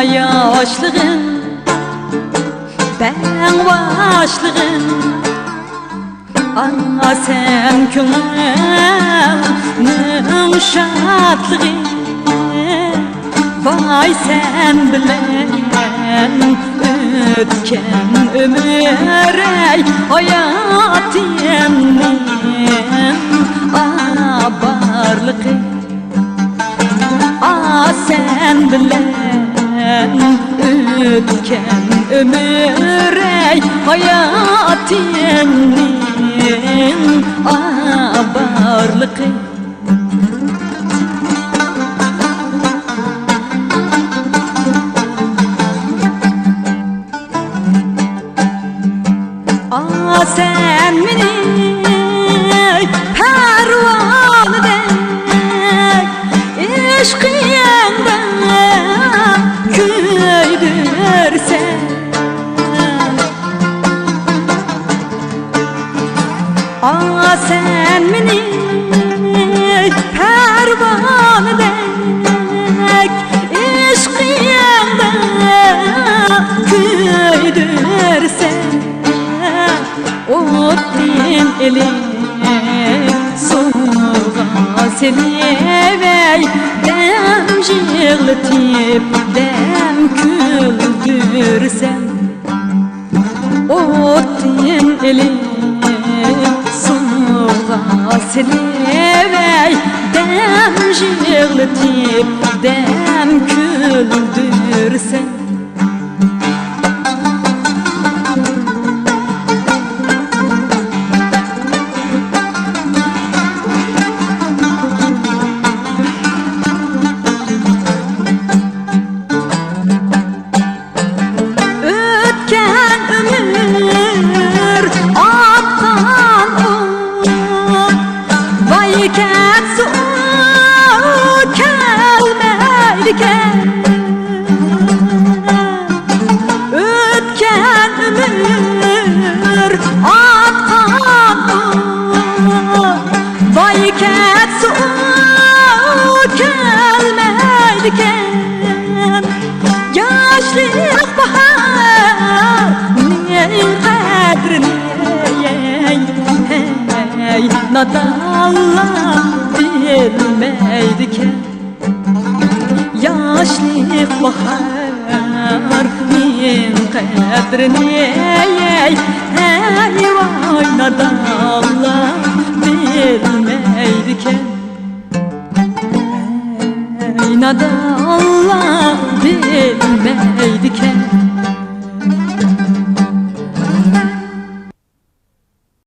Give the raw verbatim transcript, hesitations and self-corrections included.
ياشلىقىم، بەڭباشلىقىم، ئانا سەن كۆڭۈلنىڭ شادلىقى. ۋاي سەن بىلەن ئۆتكەن ئۆمۈر، ئەي ھاياتىمنىڭ ئانا بارلىقى. ئا سەن بىلەن ئۆتكەن ئۆمۈر، ئەي ھاياتىمنىڭ ئا بارلىقى. ئا سەن مېنى پەرۋانىدەك ئىشقىڭدا كۆيدۈرسەن. ئا سەن مېنى پەرۋانىدەك ئىشقىڭدا كۆيدۈرسەن، ئوتتىن ئېلىپ سۇغا سېلىۋەي، دەم يىغلىتىپ دەم كۈلدۈرسەن. ئوتتىن ئېلىپ سۇغا سېلىۋەي، دەم يىغلىتىپ دەم كۈلدۈرسەن. ئۆتكەن ئۆمۈر ئاققان ئوت، ۋاي كەتسە ئۇ كەلمەيدىكەن. ئۆتكەن ئۆمۈر ئاققان ئوت، ۋاي كەتسە ئۇ كەلمەيدىكەن. ياشلىق باھارنىڭ قەدرىنى، ھەي، نادانلار بىلمەيدىكەن. ياشلىق باھارنىڭ قەدرىنى، ھەي، ھەي، ۋاي، نادانلار بىلمەيدىكەن. ھەي، نادانلار بىلمەيدىكەن.